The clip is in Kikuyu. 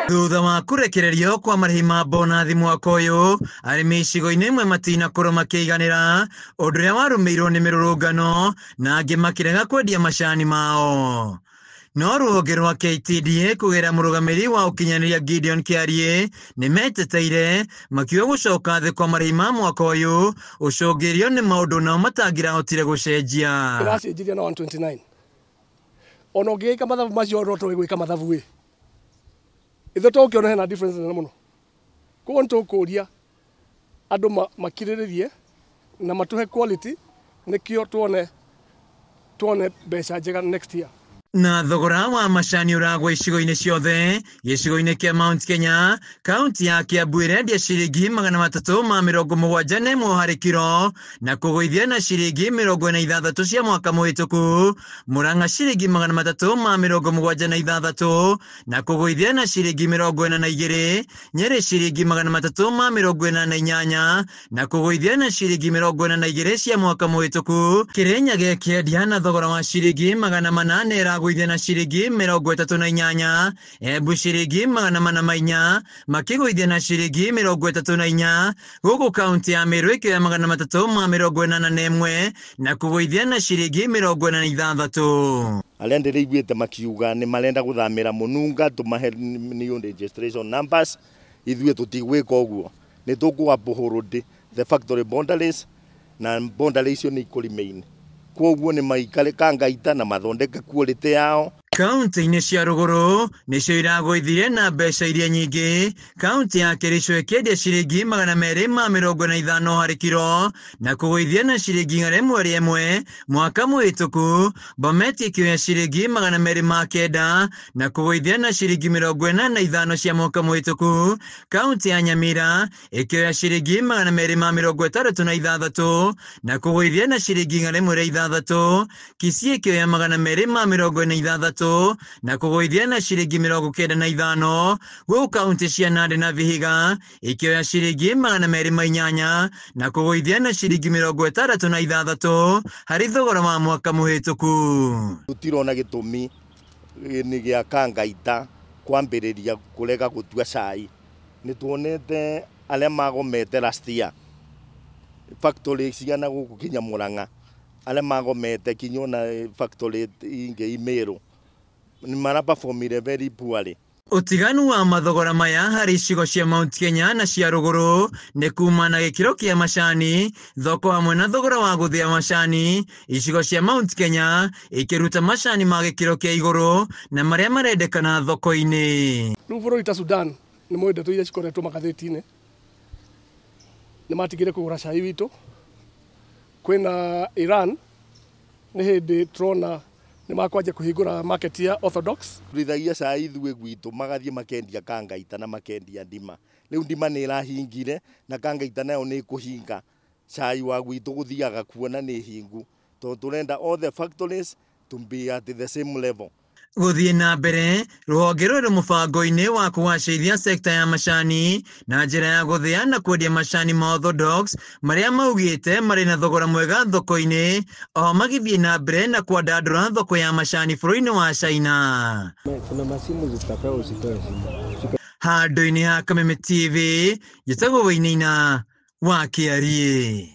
Thutha wa kũrekererio kwa marĩhi ma bonathi mwaka ũyũ, arĩmi icigo-inĩ imwe matinakorwo makĩiganĩra, ũndũ ũrĩa warũmĩirwo nĩ mĩrũrũngano na angĩ makĩrega kwendia macani mao. No rũhonge rwa KTDA kũgerera mũrũgamĩrĩri wa ũkinyanĩria Gideon Kĩarie nĩ meteteire makiuga gũcoka thĩ kwa marĩhi ma mwaka ũyũ ũcũngĩrĩrio nĩ maũndũ nao matangĩrahotire gũcenjia. Ĩracenjirie na 129. Ona ũngĩgĩka mathabu macio no tũĩ gwĩka mathabu ĩ. Ithuĩ tũkĩona hena difference nene mũno. Koguo nĩ tũkũria andũ makirĩrĩrie na matũhe quality nĩkĩo tuone mbeca njega next year. Na thogora wa macani ũragwa icigo-inĩ ciothe. Gĩcigo-inĩ kĩa Mount Kenya, kaunti ya Kiambu ĩrendia ciringi 371 harĩ kiro na kũgũithia na ciringi 46 cia mwaka mũhĩtũku. Murang'a ciringi 376 na kũgũithia na ciringi 42. Nyeri ciringi 388 na kũgũithia na ciringi 42 cia mwaka mũhĩtũku. Kirinyaga ĩkĩendia na thogora wa ciringi 800 ĩragũithia na ciringi 38, Embu ciringi 404 makĩgũithia na ciringi 34. Gũkũ kaunti ya Meru ĩkĩoya 381 na kũgũithia na ciringi 46. Arĩa ndĩraiguĩte makiuga nĩ marenda gũthamĩra Mũnunga tũmahe new registration numbers, ithuĩ tũtigwĩka ũguo. Nĩ tũkũ uphold the factory boundaries na boundaries icio nĩ ikũ remain. Koguo nĩ maikare Kangaita na mathondeke quality yao. Kaunti-inĩ cia rũgũrũ nĩcio iragũithirie na mbeca iria nyingĩ. Kaunti ya Kericho ĩkĩendia ciringi 245 harĩ kiro na kũgũithia na ciringi 101 mwaka mũhĩtũku. Bomet ĩkĩoya ciringi 209 na kũgũithia na ciringi 45 cia mwaka mũhĩtũku. Kaunti ya Nyamira ĩkĩoya ciringi 266 na kũgũithia na ciringi 106. Kisii ĩkĩoya 246 na kũgũithia na ciringi 95. Gũkũ kaunti cia Nandi na Vihiga ikĩoya ciringi 208 na kũgũithia na ciringi 66 harĩ thogora wa mwaka mũhĩtũku. Tũtirona gĩtũmi nĩ gĩa Kangaita kwambĩrĩria kũrega gũtua cai. Nĩ tuonete arĩa magomete last year factory cigana gũkũ kinya Murang'a, arĩa magomete kinya ona factory ingĩ Meru nĩ maraperformire very poorly. Ũtiganu wa mathogora maya harĩ icigo cia Mount Kenya na cia rũgũrũ nĩ kuma na gĩkĩro kĩa macani, thoko hamwe na thogora wa gũthĩa macani. Icigo cia Mount Kenya ikĩruta macani ma gĩkĩro kĩa igũrũ na marĩa marendekana thoko-inĩ. Rĩu bũrũri ta Sudan nĩ moĩ ndeto iria cikoretwo magathĩti-inĩ, nĩ matigire kũgũra cai witũ. Kwĩna Iran nĩ hĩndĩ tũrona nĩ makwanjia kũhingũra market ya Orthodox. Tũrithagia cai ithuĩ gwitũ magathiĩ makendia Kangaita na makendia Ndima. Rĩu Ndima nĩ ĩrahingire na Kangaita nayo nĩ ĩkũhinga. Cai wa gwitũ gũthiaga kuona nĩ hingu tondũ tũrenda all the factories to be at the same level. Gũthiĩ na mbere rũhonge rũrũ mũbango-inĩ wa kũgacĩrithia sekta ya macani na njĩra ya gũthĩa na kwendia macani ma Orthodox marĩa maugĩte marĩ na thogora mwega thoko-inĩ, o magĩthiĩ na mbere na kwandandũra thoko ya macani bũrũri-inĩ wa China. Kuna masimu zitapewa usitoe simu. Handũ-inĩ ha Kameme TV, njĩtagwo Wainaina wa Kĩariĩ.